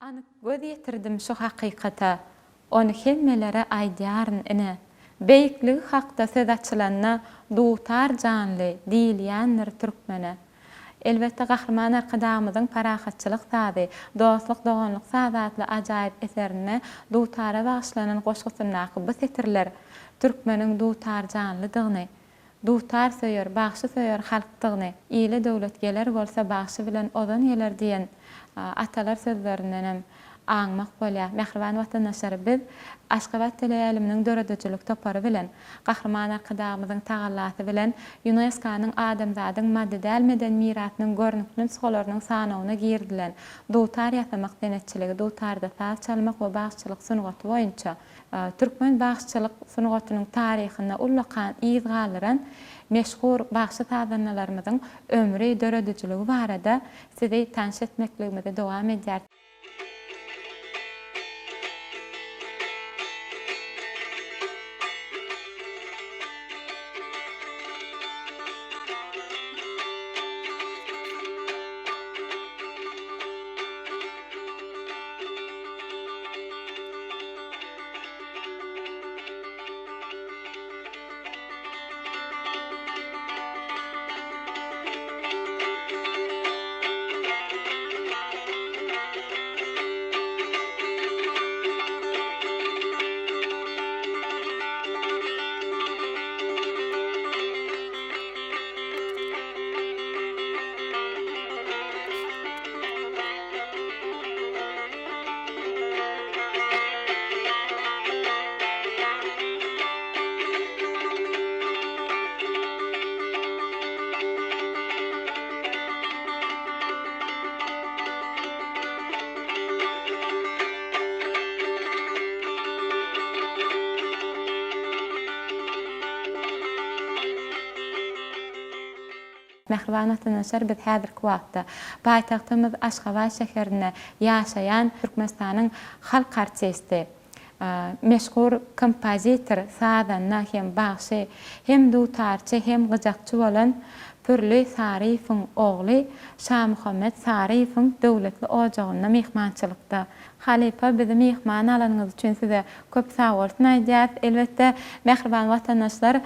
Anyk göz ýetirdim şu hakykata, Ony hemmelere aýdýaryn ine. Beýikligi hakda söz açylanda Dutar janly diýilýändir türkmene. Elbetde Gahryman Arkadagymyzyň Parahatçylyk sazy, dostluk-doganlyk sazy atly ajaýyp eserinde dutara bagyşlanan goşgusyndaky bu setirler türkmeniň dutar janlydygyny, Dutar söýer, bagşy söýer halkdygyny, Ile döwlet geler bolsa bagşy bilen ozan geler diýen atalar sözlerindenem aňmak bolýar. Mähriban watandaşlar, biz Aşgabat teleýaýlymynyň döredijilik topary bilen, Gahryman Arkadagymyzyň tagallasy bilen ÝUNESKO-nyň adamzadyň maddy däl medeni mirasynyň görnükli nusgalarynyň sanawyna girizilen dutar ýasamak senetçiligi, dutarda saz çalmak we bagşyçylyk sungaty boýunça Türkmen bagşyçylyk sungatynyň taryhynda ullakan yz galdyran meşhur bagşy-sazandalarymyzyň ömri, döredijiligi barada sizi tanyş etmekligimizi dowam edýäris. Mähriban watandaşlar, biz häzirki wagtda paýtagtymyz Aşgabat şäherinde ýaşaýan Türkmenistanyň halk artisti, meşhur kompozitor, sazanda hem bagşy, hem dutarçy, hem gyjakçy bolan Pürli Saryýewiň ogly Şamuhammet Saryýewiň döwletli ojagynda myhmançylykda. Halypa bizi myhman alanyňyz üçin size köp sagbolsun aýdýas. Elbetde mähriban watandaşlar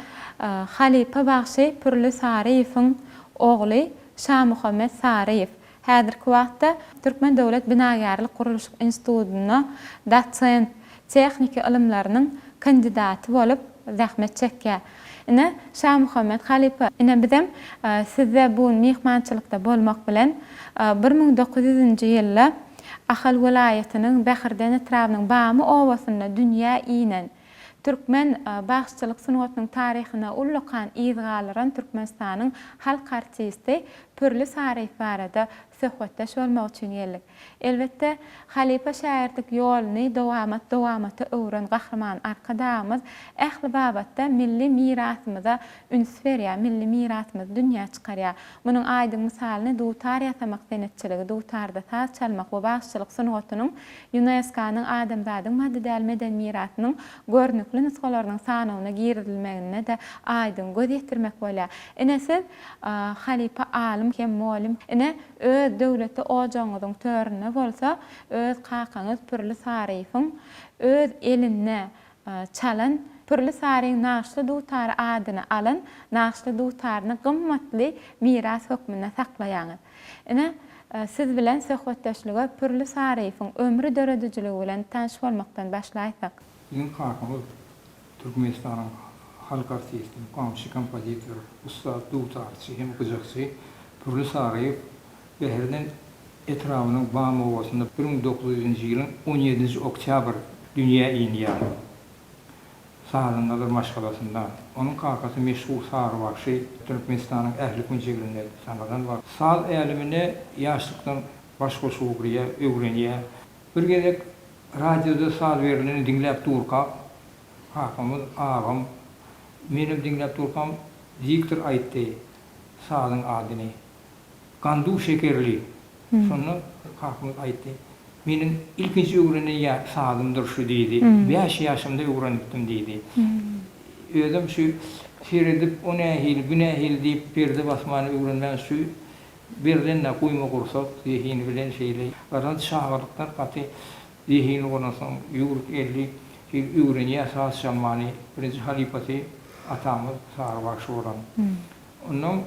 halypa bagşy Pürli Saryýewiň ogly Şamuhammet Saryýew häzirki wagtda Türkmen döwlet binagärlik gurluşyk institutynda dosent, tehniki ylymlarynyň kandidaty bolup zähmet çekýär. Ine, Şamuhammet halypa, ine bizem sizde bu gün myhmançylykda bolmak bilen, 1900-nji ýylda Ahal welaýatynyň Bäherden etrabynyň Bamy obasynda dünýä inen, türkmen bagşyçylyk sungatynyň taryhyna ullakan yz galdyran Türkmenistanyň halk artisti Pürli Saryýew barada söhbetdeş bolmak üçin geldik. Elbetde, halypa-şägirtlik ýoluny dowamat dowamata öwren Gahryman Arkadagymyz ähli babatda milli mirasymyza üns berýär, milli mirasymyzy dünýä çykarýar. Munuň aýdyň mysalyny dutar ýasamak senetçiligi, dutarda saz çalmak we bagşyçylyk sungatynyň ÝUNESKO-nyň adamzadyň maddy däl medeni mirasynyň görnükli nusgalarynyň sanawyna girizilmeginde-de aýdyň göz ýetirmek bolýar. Ine, siz halypa alym hem mugallym, ine, Öz döwletli ojagyňyzyň töründe bolsa öz kakaňyz Pürli Saryýewiň öz elinde çalan Pürli Saryň nagyşly dutary adyny alan nagyşly dutaryny gymmatly miras hökmünde saklaýaňyz. Ine, siz bilen söhbetdeşlige Pürli Saryýewiň ömri döredijiligi bilen tanyş bolmakdan başlaýsak. Biziň kakamyz Türkmenistanyň halk artisti, mukamçy, kompozitor, ussat dutarçy hem gyjakçy Pürli Saryýew Bäherden etrabynyň Bam obasynda 1900-nji ýylyň on ýedinji oktýabr dünýä inýär. Sazandalar maşgalasynda. Onuň kakasy meşhur Sary bagşy, Türkmenistanyň ähli künjeginde tanalan bagşy. Saz älemine ýaşlykdan baş goşup ugraýar, öwrenýär. Bir gezek radioda saz berleni diňläp durkak, kakamyz, agam, menem diňläp durkam, diktor aýtdy sazyň adyny. Gandu şekerli. Şonda kakamyz aýtdy, Meniň ilkinji öwrenen ýa sazymdyr şu diýdi. Bäş ýaşymda öwrenipdim diýdi. Özem şu seredip o nähili, bu nähili diýip perde basmany öwrenmän şu. Berlen-dä guýma gursak zehini bilen şeýle galan çagalykdan gaty zehinli bolansoň ýüwrük elli şeýle öwrenýär saz çalmany. Birinji halypasy atamyz Sary bagşy bolan. Onnoň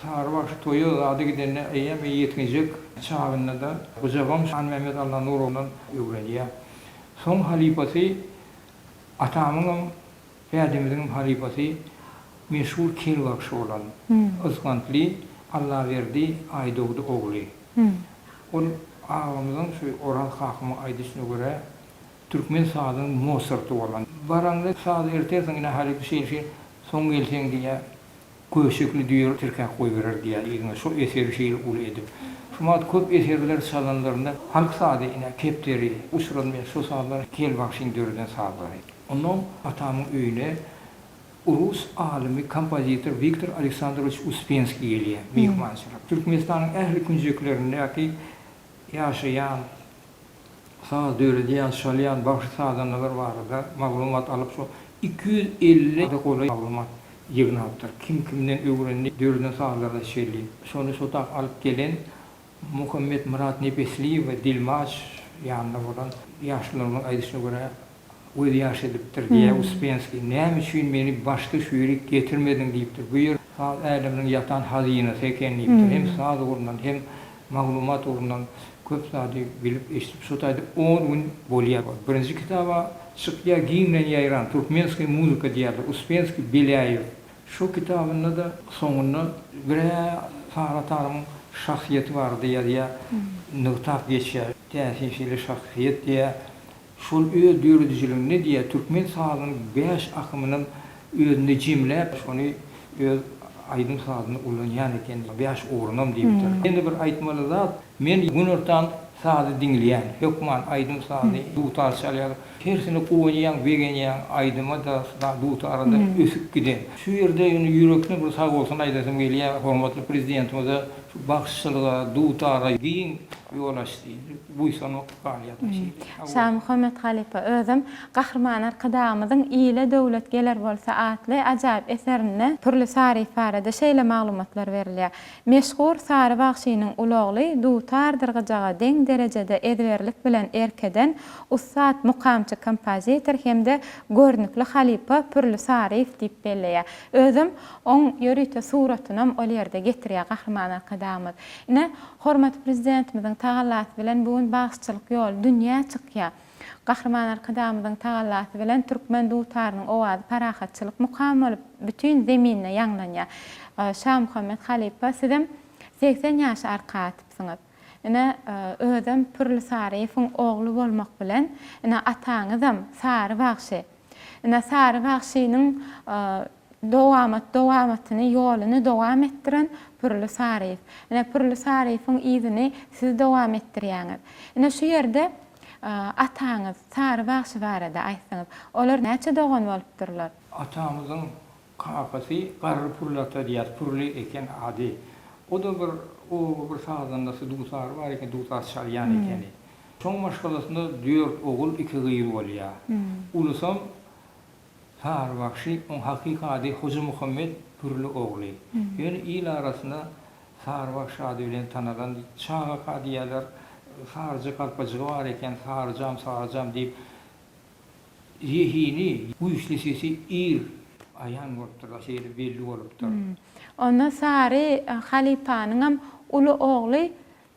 Sary bagşy toýa zada gidende eýýäm ýetginjek çagynda-da gyjagam Hanmämmet Allanurowdan öwrenýär. Soň halypasy atamyňam Dädemiziňem halypasy meşhur kel bagşy bolan Yzgantly Allaberdi Aýdogdy ogly. Ol agamyzyň şu Oraz kakamyň aýdyşyna görä türkmen sazynyň Mosarty bolan. Baraňda saz ertersiň ine halypa şeýle şeýle soň gelseň diýýär köşekli düýe tirkäp goýberer diýýär yzyňa şo eseri şeýle uly edip. Şu wagt köp eserler çalanlarynda halk sazy ine kepderi, uçuralmaýar şo sazlar kel bagşyň döreden sazlary. Onnoň atamyň öýüne rus alymy, kompozitor Wiktor Aleksandrowiç Uspenskiý gelýär myhmançylyk. Türkmenistanyň ähli künjeklerindäki ýaşaýan, saz döredýän, çalýan bagşy-sazandalar barada maglumat alyp, şo 250 golaý maglumat ýygnapdyr. Kim kimden öwrendi, döreden sazlara çenli. Şony şo tak alyp gelen Muhammetmyrat Nepesliýewe dilmaç ýanynda bolan ýaşulularymyzyň aýdyşyna görä, göz ýaş edipdir diýýär Uspenskiý. Näme üçin meni başda şu ýerik getirmediň diýipdir. Bu ýer saz äleminiň ýatan hazynasy eken diýipdir. Hem saz ugrundan, hem maglumat ugrundan köp zady bilip eşidip şo taýda on gün bolýar. Birinji kitaba çykýar giňden ýaýran Turkmenskaýa muzyka diýýärler. Uspenskiý Belýaýew. Şo kitabynda-da soňunda bir-ä Sary Atarymyň şahsyýeti barada ýazýar, nygtap geçýär. Täsin şeýle şahsyýet diýýär. Şol öz döredijiliginde diýýär, türkmen sazynyň bäş akymynam özünde jemläp, şony öz aýdym-sazynda ulanýan eken, bäş ugrunam diýipdir. Ýene bir aýtmaly zat, men günortan sazy diňleýän, hökman aýdym-sazy, dutar çalýar, hersine guwanýaň, begenýäň, aýdyma-da, dutara-da ösüp giden. Şu ýerde ýöne ýürekden bir sagbolsun aýdasym gelýär hormatly Prezidentimize, şu bagşyçylyga, dutara giň ýol açdy. Buýsanmak galýar-da şeýle. Şamuhammet halypa özem Gahryman Arkadagymyzyň Ile döwlet geler bolsa atly ajaýyp eserinde Pürli Saryýew barada şeýle maglumatlar berilýär, Meşhur Sary bagşynyň uly ogly dutardyr gyjaga deň derejede ezberlik bilen erk eden ussat mukamçy kompozitor hem-de görnükli halypa Pürli Saryýew diýip belleýär. Özem oň ýörite suratynam ol ýerde getirýär Gahryman Arkadagymyz. Ine, Hormatly Prezidentimiziň tagallasy bilen bu gün bagşyçylyk ýoly dünýä çykýar. Gahryman Arkadagymyzyň tagallasy bilen türkmen dutarynyň owazy parahatçylyk mukamy bolup, bütin zeminde ýaňlanýar. Şamuhammet halypa, sizem 80 ýaşy arka atypsyňyz. Ine, özem Pürli Saryýewiň ogly bolmak bilen, ine, ataňyzam Sary bagşy. Ine, Sary bagşynyň Dowamat dowamatyny, ýoluny dowam etdiren Pürli Saryýew. Ine, Pürli Saryýewiň yzyny siz dowam etdirýäňiz. Ine, şu ýerde ataňyz Sary bagşy barada aýtsaňyz. Olar näçe dogan bolupdyrlar? Atamyzyň kakasy Garry Pürli ata diýýär, Pürli eken ady. O-da bir oba bir sazandasy, dutary bar eken, dutar çalýan ekeni. Şoň maşgalasynda dört ogul, iki gyz bolýar. Ulusam Sary bagşy, oň hakyky ady Hojamuhammet Pürli ogly. Ýöne il arasynda Sary bagşy ady bilen tanalan, çagaka diýýärler, saryja galpajygy bar eken, saryjam, saryjam diýip, zehini, güýçli sesi ir aýan bolupdyr, şeýle belli bolupdyr. Onda Sary halypanyňam uly ogly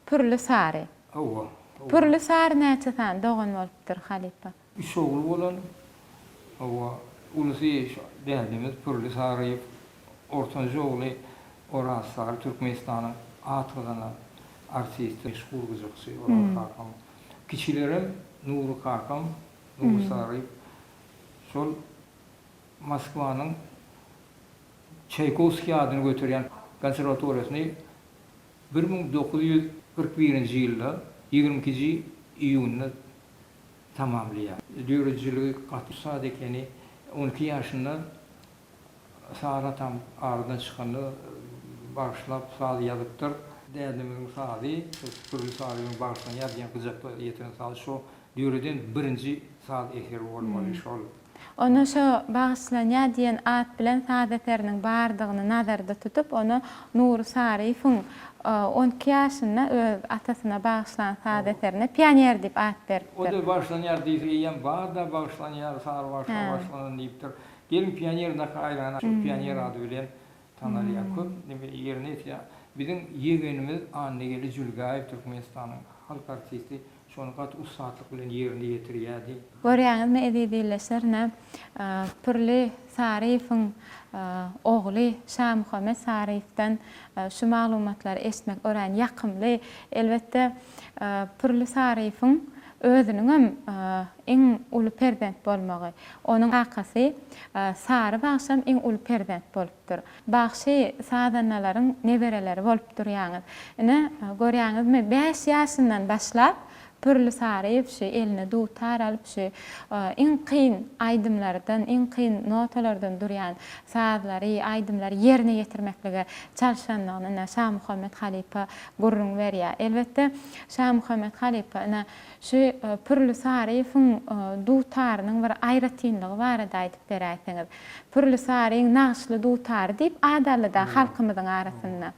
Pürli Sary. Hawa. Pürli Sary näçe sany dogan bolupdyr, halypa? Üç ogly bolan, hawa, ulusy şu dädemiz Pürli Saryýew, ortanjy ogly Oraz Sary Türkmenistanyň at gazanan artisti, meşhur gyjakçy Oraz kakam. Kiçilerem Nury kakam, Nury Saryýew şol Moskwanyň Çaýkowskiý adyny göterýän konserwatoriýasyny 1941-nji ýylda ýigrimi ikinji iýunda tamamlaýar. Döredijiligi gaty ussat ekeni. On iki ýaşynda Sary atam aradan çykanda bagyşlap saz ýazypdyr. Dädemiziň sazy, şo Pürli Saryýewiň bagyşlanýar diýen gyjakda ýetiren sazy şo döreden birinji saz eseri bolmaly şol. Onda şo Bagyşlanýar diýen at bilen saz eseriniň bardygyny nazarda tutup, ony Nury Saryýewiň 12 ýaşynda öz atasyna bagyşlan saz eserine Pioner diýip at beripdir. O-da Bagyşlanýar diýse eýýäm bar-da Bagyşlanýar, Sary bagşa bagyşlanan diýipdir. Gelin Pioner dakaýlana şol Pioner ady bilen tanalýar. Köp neme ýerine ýetirýär. Biziň ýegenimiz Annageldi Jülgäýew Türkmenistanyň halk artisti Şony gaty ussatlyk bilen ýerine ýetirýärdi. Görýäňizmi eziz ildeşler ine Pürli Saryýewiň ogly Şamuhammet Saryýewden şu maglumatlary eşitmek örän ýakymly. Elbetde Pürli Saryýewiň özüniňem iň uly perzent bolmagy. Onuň kakasy Sary bagşam iň uly perzent bolupdyr. Bagşy sazandalaryň nebereleri bolup durýaňyz. Ine, görýäňizmi, bäş ýaşyndan başlap Pürli Saryýew şu eline dutar alyp şu iň kyn aýdymlardan, iň kyn notalardan durýan sazlary, aýdymlary ýerine ýetirmeklige çalşandygyny ine Şamuhammet halypa gürrüň berýär. Elbetde, Şamuhammet halypa ine şu Pürli Saryýewiň dutarynyň bir aýratynlygy barada aýdyp beräýseňiz. Pürli Saryň nagyşly dutary diýip at aldy-da halkymyzyň arasynda.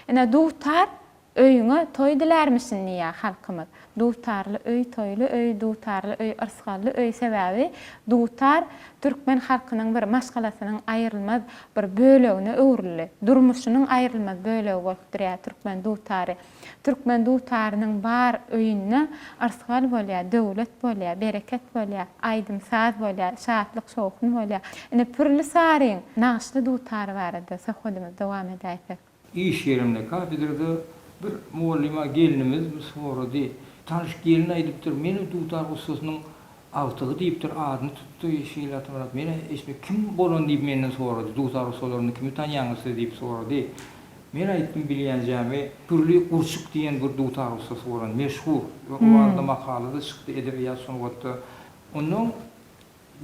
Ine, dutar öýüňe toý dilärmişin diýýär halkymyz. Dutarly öý toýly öý, dutarly öý yrsgally öý sebäbi dutar türkmen halkynyň bir maşgalasynyň aýrylmaz bir bölegine öwrüldi. Durmuşynyň aýrylmaz bölegi bolup durýar türkmen dutary. Türkmen dutarynyň bar öýünde yrsgal bolýar, döwlet bolýar, bereket bolýar, aýdym-saz bolýar, şatlyk-şowhun bolýar. Ine, Pürli Saryň nagyşly dutary barada söhbedimizi dowam edäýsek. Iş ýerimde, kafedrada bir mugallyma gelnimiz sorady. Tanyş gelin aýdypdyr, men dutar ussasynyň Agtygy diýipdir, adyny tutdy Şeýle Atamyrat. Men-ä eşme kim bolan diýip menden sorady. Dutar ussalaryny kimi tanýaňyz siz diýip sorady. Men aýtdym bilýänjämi, Pürli Gurçuk diýen bir dutar ussasy bolan, meşhur. O barada makala-da çykdy edebiýat sungatda. Onnoň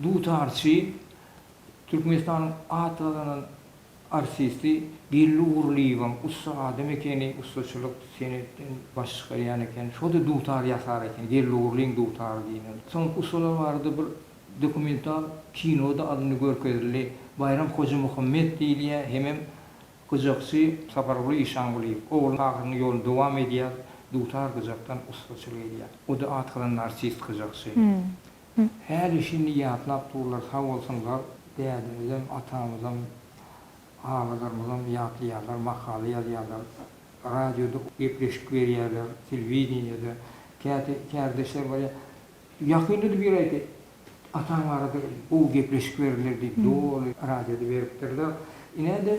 dutarçy Türkmenistanyň at gazanan Artisti Geldi Ugurlyýewem ussa adam ekeni, ussaçylyk senetden baş çykarýan eken. Şo-da dutar ýasar eken, Geldi Ugurlyň dutary diýlen. Soňky ussalar barada bir dokumental kino-da alyndy, görkezildi. Baýram Hojamuhammet diýilýär, hemem gyjakçy Saparguly Işangulyýew. Ogly kakasynyň ýoluny dowam edýär, dutar gyjakdan ussaçylyk edýär. O-da at gazanan artist gyjakçy. Häli-şindi ýatlap durlar, sag bolsunlar. Dädemizem, atamyzam, agalarymyzam ýatlaýarlar, makala ýazýarlar, radioda gepleşik berýärler, telewideniýede. Käte kärdeşler barýar, Ýakynda-da biri aýtdy, Ataň barada gowy gepleşik berdiler diýip, doly radioda beripdirler. Ine-de,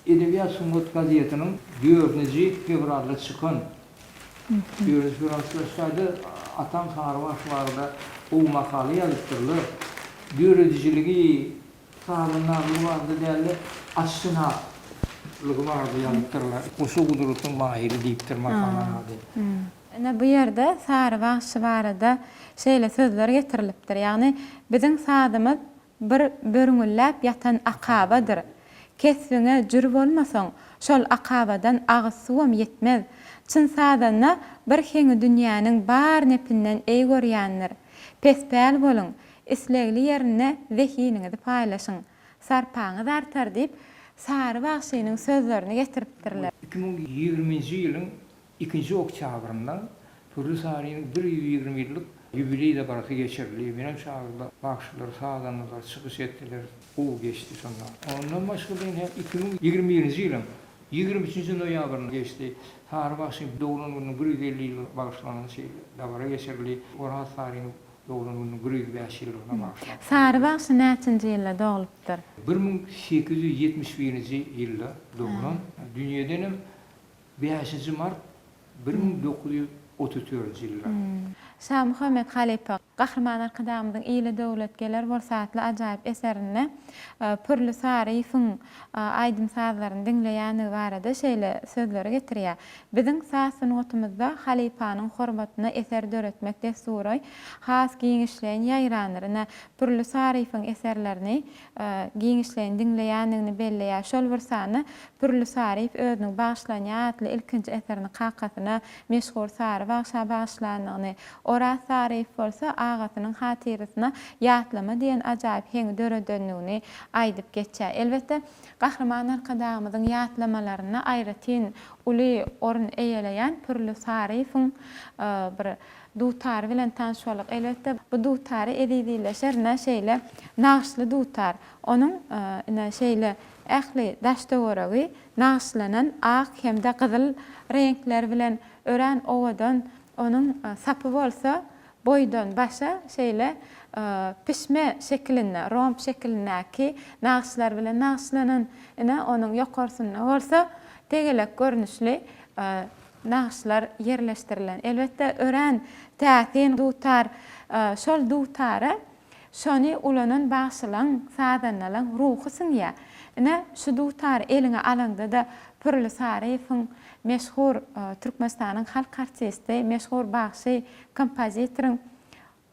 Edebiýat sungat gazetiniň dördünji fewralda çykan Dördünji fewralda atam Sary bagşy barada gowy makala ýazypdyrlar. Döredijiligi, sazandarlygy barada däl-de, atşynaslygy barada ýazypdyrlar. Goşa gudratyň mahyry diýipdir makalanyň ady. Ine bu ýerde Sary bagşy barada şeýle sözler getirilipdir, ýagny biziň sazymyz Bir börňülläp ýatan akabadyr. Kesbiňe jür bolmasaň, şol akabadan agyz suwam ýetmez. Çyn sazanda bir heňi dünýäniň bar nepinden eý görýändir. Pespäl boluň, islegli ýerinde zehiniňizi paýlaşyň. Sarpaňyz artar diýip, Sary bagşynyň sözlerini getiripdirler. 2020-nji ýylyň Ikinji oktýabrynda Pürli Sarynyň 120 ýyllyk ýubileý dabarasy geçirildi. Menem çagyrdylar, bagşylar, sazandalar çykyş etdiler. Gowy geçdi şonda. Ondan başga-da ine 2021-nji ýylyň 23-nji noýabrynda geçdi. Sary bagşyň doglan gününiň 150 ýyllygyna bagyşlanan şeýle dabara geçirildi. Oraz Sarynyň doglan gününiň 105 ýyllygyna bagyşlanyp. Sary bagşy näçinji ýylda doglupdyr? 1871-nji ýylda doglan. Dünýedenem Bäşinji mart 1934-nji ýylda. Şamuhammet halypa Gahryman Arkadagymyzyň Ile döwlet geler bolsa atly ajaýyp eserinde Pürli Saryýewiň aýdym-sazlaryny diňleýändigi barada şeýle sözleri getirýär, Biziň saz sungatymyzda halypanyň hormatyna eser döretmek dessury has giňişleýin ýaýrandyr. Ine, Pürli Saryýewiň eserlerini giňişleýin diňleýändigini belleýär. Şol bir sanda Pürli Saryýew özüniň Bagyşlanýar atly ilkinji eserini kakasyna, meşhur Sary. Sary bagşa bagyşlandygyny, Oraz Saryýew bolsa agasynyň hatyrasyna Ýatlama diýen ajaýyp heňi döredendigini aýdyp geçýär. Elbetde, Gahryman Arkadagymyzyň ýatlamalarynda aýratyn uly orun eýeleýän Pürli Saryýewiň bir dutary bilen tanyş bolduk. Elbetde, bu dutary eziz illeşer ine şeýle nagyşly dutar. Onuň ine şeýle ähli daş-töweregi nagyşlanan ak hem-de gyzyl reňkler bilen örän owadan, onuň sapy bolsa boýdan başa şeýle pişme şekilinde, romb şekilindäki nagyşlar bilen nagyşlanan, ine onuň ýokarsynda bolsa tegelek görnüşli nagyşlar ýerleşdirilen. Elbetde, örän täsin dutar. Şol dutara şony ulanan bagşylaň, sazandalaň ruhy siňýär. Ine, şu dutary eliňe alaňda-da Pürli Saryýewiň, meşhur Türkmenistanyň halk artisti, meşhur bagşy, kompozitoryň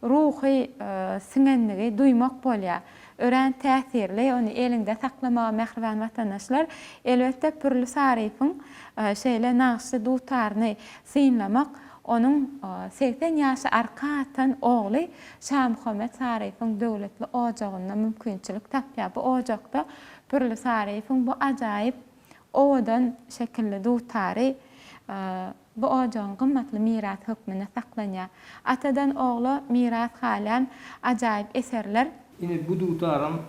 ruhy siňenligi duýmak bolýar. Örän täsirli, ony eliňde saklamaga mähriban watandaşlar, elbetde Pürli Saryýewiň şeýle nagyşly dutaryny synlamak onuň 80 ýaşy arka atan ogly Şamuhammet Saryýewiň döwletli ojagynda mümkinçilik tapýar. Bu ojakda Pürli Saryýewiň bu ajaýyp owadan şekilli dutary Bu ojagyň gymmatly mirasy hökmünde saklanýar. Atadan ogla miras galýan ajaýyp eserler. Ine bu dutaram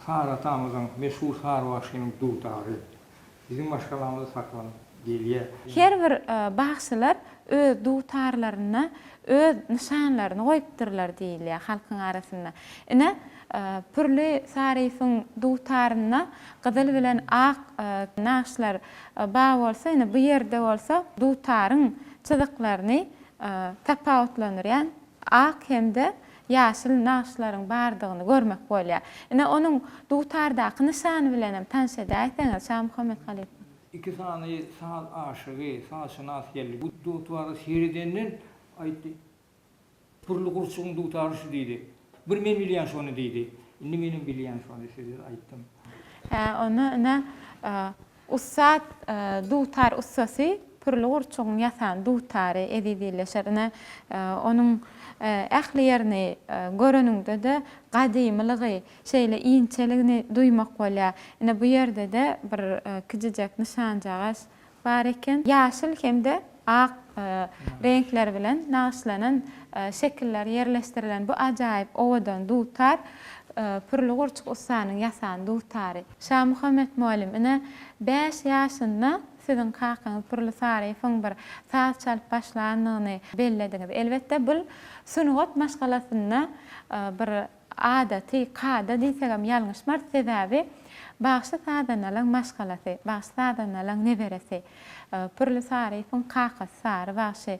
Sary atamyzyň, meşhur Sary bagşynyň dutary. Biziň maşgalamyzda saklanyp gelýär. Her bir bagşylar öz dutarlarynda öz nyşanlaryny goýupdyrlar diýilýär halkyň arasynda. Ine, Pürli Saryýewiň dutarynda gyzyl bilen ak nagyşlar Bar bolsa, ine, bu ýerde bolsa dutaryň çyzyklaryny tapawutlandyrýan ak hem-de ýaşyl nagyşlaryň bardygyny görmek bolýar. Ine, onuň dutardaky nyşany bilen hem tanyş edäýseňiz, Şamuhammet halypa. Iki sany saz aşygy, sazşynas geldi. Bu dutara seredenden aýtdy. Pürli gurçugyň dutary şu diýdi. Bir men bilýän şony diýdi. Indi menem bilýän şony size aýtdym. Hä, onda ine, ussat dutar ussasy Pürli gurçugyň ýasan dutary eziz illeşer. Ine, onuň ähli ýerini göreniňde-de gadymylygy, şeýle inçeligini duýmak bolýar. Ine, bu ýerde-de bir kijijek nyşanjagaz Bar eken. Ýaşyl hem-de ak reňkler bilen nagyşlanan şekiller ýerleşdirilen bu ajaýyp owadan dutar Pürli Gurçuk ussanyň ýasan dutary. Şamuhammet mugallym, ine, bäş ýaşynda siziň kakaňyz Pürli Saryýewiň bir saz çalyp başlandygyny bellediňiz. Elbetde, bul sungat maşgalasynda bir Adaty, kada diýsegem ýalňyşmarys, sebäbi bagşy-sazandalaň maşgalasy, bagşy-sazandalaň neberesi. Pürli Saryýewiň kakasy Sary bagşy.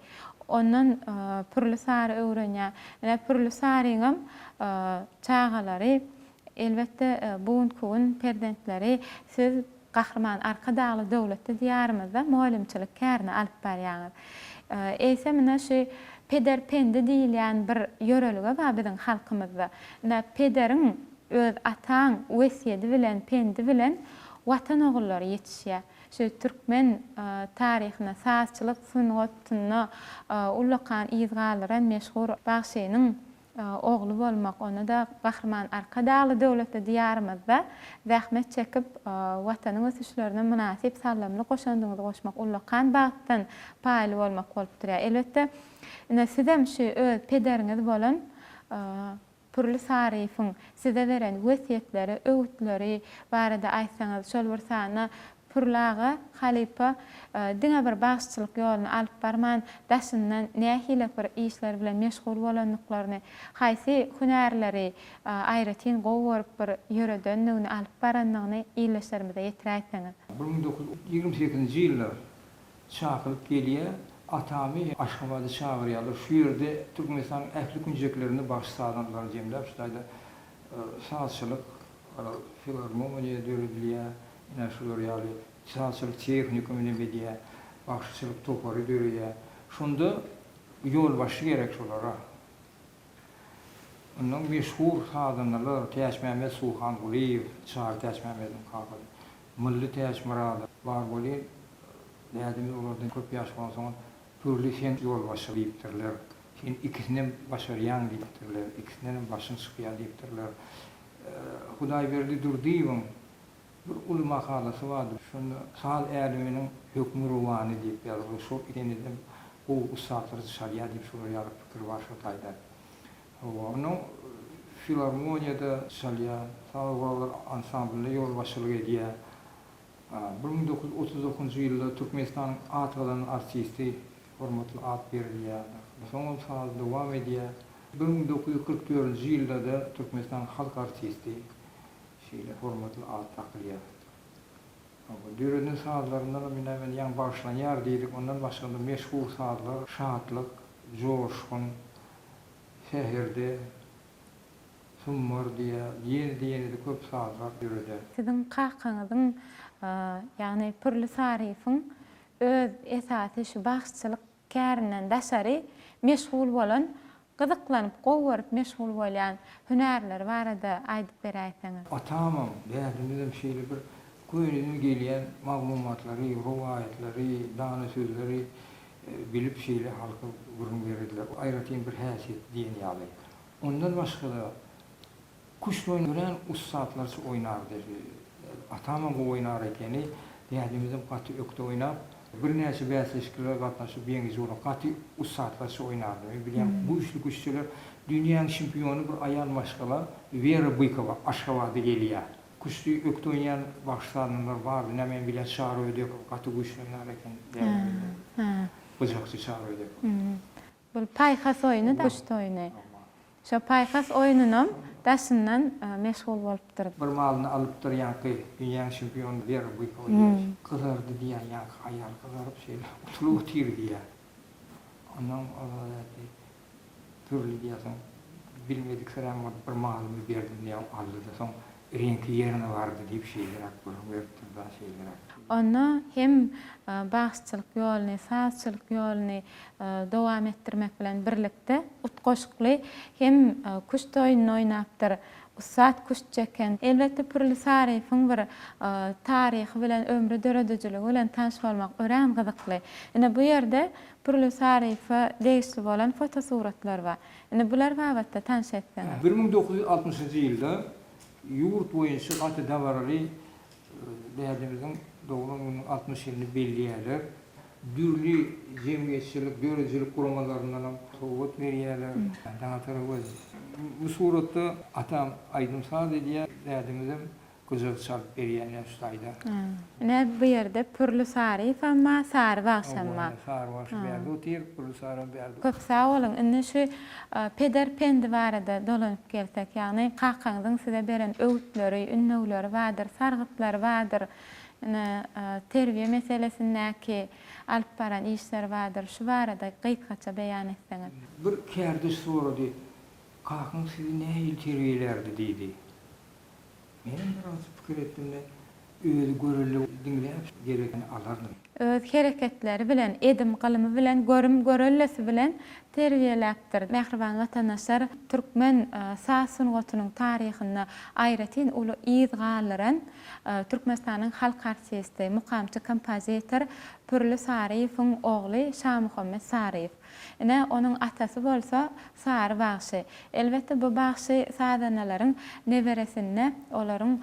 Ondan Pürli Sary öwrenýär. Ine, Pürli Saryňam çagalary, elbetde, bu günki gün perzentleri siz Gahryman Arkadagly döwletli Diýarymyzda mugallymçylyk kärini alyp barýaňyz. Eýsem, ine, şu peder pendi diýilýän bir ýörelge bar biziň halkymyzda. Ine, pederiň, öz ataň wesýedi bilen, pendi bilen Watan ogullary ýetişýär. Şu türkmen taryhynda, sazçylyk sungatynda ullakan yz galdyran meşhur bagşynyň ogly bolmak, onda-da Gahryman Arkadagly döwletli Diýarymyzda zähmet çekip, Watanyň ösüşlerine mynasyp saldamly goşandyňyzy goşmak ullakan bagtdan paýly bolmak bolup durýar. Elbetde, ine, sizem şu öz pederiňiz bolan Pürli Saryýewiň size beren wesýetleri, öwütleri barada aýtsaňyz, şol bir sanda Pürli aga halypa diňe bir bagşyçylyk ýoluny alyp barman, daşyndan nähili bir işler bilen meşgul bolandyklaryny, haýsy hünärleri aýratyn gowy görüp bir ýöredendigini, alyp barandygyny ildeşlerimize ýetiräýseňiz. 1928-nji ýylda çakylyk gelýär, atamy Aşgabada çagyrýarlar, şu ýerde Türkmenistanyň ähli künjeklerinde bagşy-sazandalary jemläp, şu taýda sazçylyk filarmoniýa döredilýär, ine şular ýaly sazçylyk tehnikumy neme edýär, bagşyçylyk topary döreýär. Şonda ýolbaşçy gerek şolara. Ondan meşhur sazandalar Täçmämmet Suhangulyýew, Çary Täçmämmediň kakasy, Mylly Täçmyradow bar welin, dädemiz olardan köp ýaş bolansoňam. Pürli sen ýolbaşçy diýipdirler. Sen ikisinem başarýaň diýipdirler. Ikisindenem başyň çykýar diýipdirler. Hudaýberdi Durdyýewiň bir uly makalasy bardy. Şonda saz äleminiň hökmürowany diýip ýazylgy. Şol senedem gowy ussatlar çalýar diýip şolar ýaly pikir bar şo taýda. Hawa, onuň filarmoniýada çalýar, saz gurallar ansamblynda ýolbaşçylyk edýär. 1939-njy ýylda Türkmenistanyň at gazanan artisti hormatly at berilýär. Soňam saz dowam edýär. 1944-nji ýylda-da Türkmenistanyň halk artisti şeýle hormatly at dakylýar. Hawa, döreden sazlaryndanam ine men ýaňy bagyşlanýar diýdik, ondan başga-da meşhur sazlar Şatlyk, Joşgun, Säherde, Summar diýýär, ýene-de ýene-de köp sazlar döreder. Siziň kakaňyzyň, ýagny Pürli Saryýewiň öz esasy şu bagşyçylyk kärinden daşary meşgul bolan, gyzyklanyp, gowy görüp meşgul bolýan hünärleri barada aýdyp beräýseňiz. Atamam, dädemizem şeýle bir köneden gelýän maglumatlary, rowaýatlary, dana sözleri bilip şeýle halka gürrüň bererdiler. Aýratyn bir häsiýeti diýen ýaly. Ondan başga-da, küşt oýny örän ussatlarça oýnardy. Atamam gowy oýnar ekeni, dädemizem gaty ökde oýnap, birnäçe bäsleşiklere gatnaşyp ýeňiji bolan gaty ussatlarça oýnardy. Men bilýän, güýçli küştçüler, dünýäň çempiony bir aýal maşgala Wera Bykowa Aşgabada gelýär. Küşti ökde oýnaýan bagşy-sazandalar bardy, näme men bilýän Çary Ödekow gaty güýçli oýnar eken dädemizden. Gyjakçy Çary Ödekow. Bul paýhas oýny-da, küşt oýny. Şo paýhas oýnunam daşyndan meşgul bolupdyr. Bir malyny alypdyr ýaňky dünýäň çempiony Wera Bykowa diýýär. Gyzardy diýýär ýaňky aýal gyzaryp şeýle oturyp otyr diýýär. Ondan ozal ädi Pürli diýýär soň bilmediksiräm bolup bir malymy berdim diýýär aldy-da soň reňki ýerine bardy diýip şeýleräk gürrüň beripdir-da şeýleräk. Onda hem bagşyçylyk ýoluny, sazçylyk ýoluny dowam etdirmek bilen birlikde, utgaşykly hem küşt oýnuny oýnapdyr. Ussat küştçi eken. Elbetde, Pürli Saryýewiň bir taryhy bilen, ömri, döredijiligi bilen tanyş bolmak örän gyzykly. Ine, bu ýerde Pürli Saryýewe degişli bolan fotosuratlar bar. Indi bular babatda tanyş etseňiz. 1960-njy ýylda ýurt boýunça gaty dabaraly Dädemiziň doglan gününiň 60 ýylyny belleýärler. Dürli jemgyýetçilik, döredijilik guramalaryndanam sowgat berýärler. Daňatar Öwez. Bu suratda atam aýdym-saz edýär, dädemizem gyjagy çalyp berýär ine şu taýda. Ine bu ýerde Pürli Saryýewem bar, Sary bagşam bar. Hawa, ine Sary bagşy bärde otyr, Pürli Saryýew bärde. Köp sag boluň. Indi şu peder pendi barada dolanyp gelsek, ýagny kakaňyzyň size beren öwütleri, ündewleri bardyr, sargytlary bardyr. Ine, terbiýe meselesindäki alyp baran işleri bardyr. Şu barada gysgaça beýan etseňiz. Bir kärdeş sorady, Kakaň sizi nähili terbiýelärdi diýdi. Menem biraz pikir etdim-de, özi görelde diňläp geregini alardym. Öz hereketleri bilen, edim-gylymy bilen, görüm-görellesi bilen terbiýeläpdir. Mähriban watandaşlar, türkmen saz sungatynyň taryhynda aýratyn uly yz galdyran Türkmenistanyň halk artisti, mukamçy kompozitor Pürli Saryýewiň ogly Şamuhammet Saryýew. Ine, onuň atasy bolsa Sary bagşy. Elbetde, bu bagşy sazandalaryň neberesinde olaryň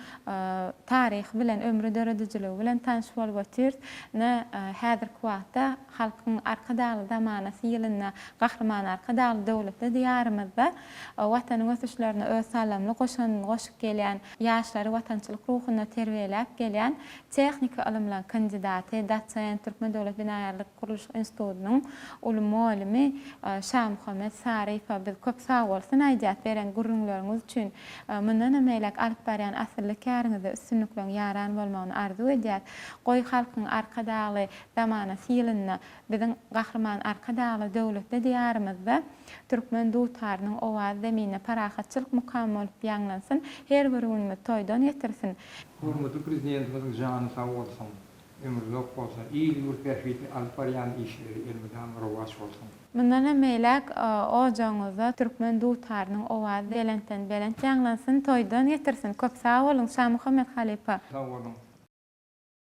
taryhy bilen, ömri döredijiligi bilen tanyş bolup otyrys. Ine, häzirki wagtda Halkyň Arkadagly zamanasy ýylynda Gahryman Arkadagly döwletli Diýarymyzda Watanyň ösüşlerine öz saldamly goşandyny goşup gelýän, ýaşlary watançylyk ruhunda terbiýeläp gelýän tehniki ylymlaryň kandidaty, dosent, Türkmen döwlet binagärlik gurluşyk institutynyň uly mugallymy Şamuhammet Saryýewe biz köp sagbolsun aýdýas beren gürrüňleriňiz üçin. Mundanam beýläk alyp barýan asylly käriňizde üstünlikleriň ýaran bolmagyny arzuw edýäs. Goý Halkyň Arkadagly zamanasy ýylynda biziň Gahryman Arkadagly döwletli Diýarymyzda türkmen dutarynyň owazy zeminde parahatçylyk mukamy bolup ýaňlansyn, her bir günümiz toýdan getirsin. Hormatly Prezidentimiziň jany sag bolsun, ömri uzak bolsun, il-ýurt bähbitli alyp barýan işleri elmydama rowaç bolsun! Mundanam beýläk ojagyňyzda türkmen dutarynyň owazy belentden belent ýaňlansyn, toýdan getirsin! Köp sag boluň, Şamuhammet halypa! Sag boluň!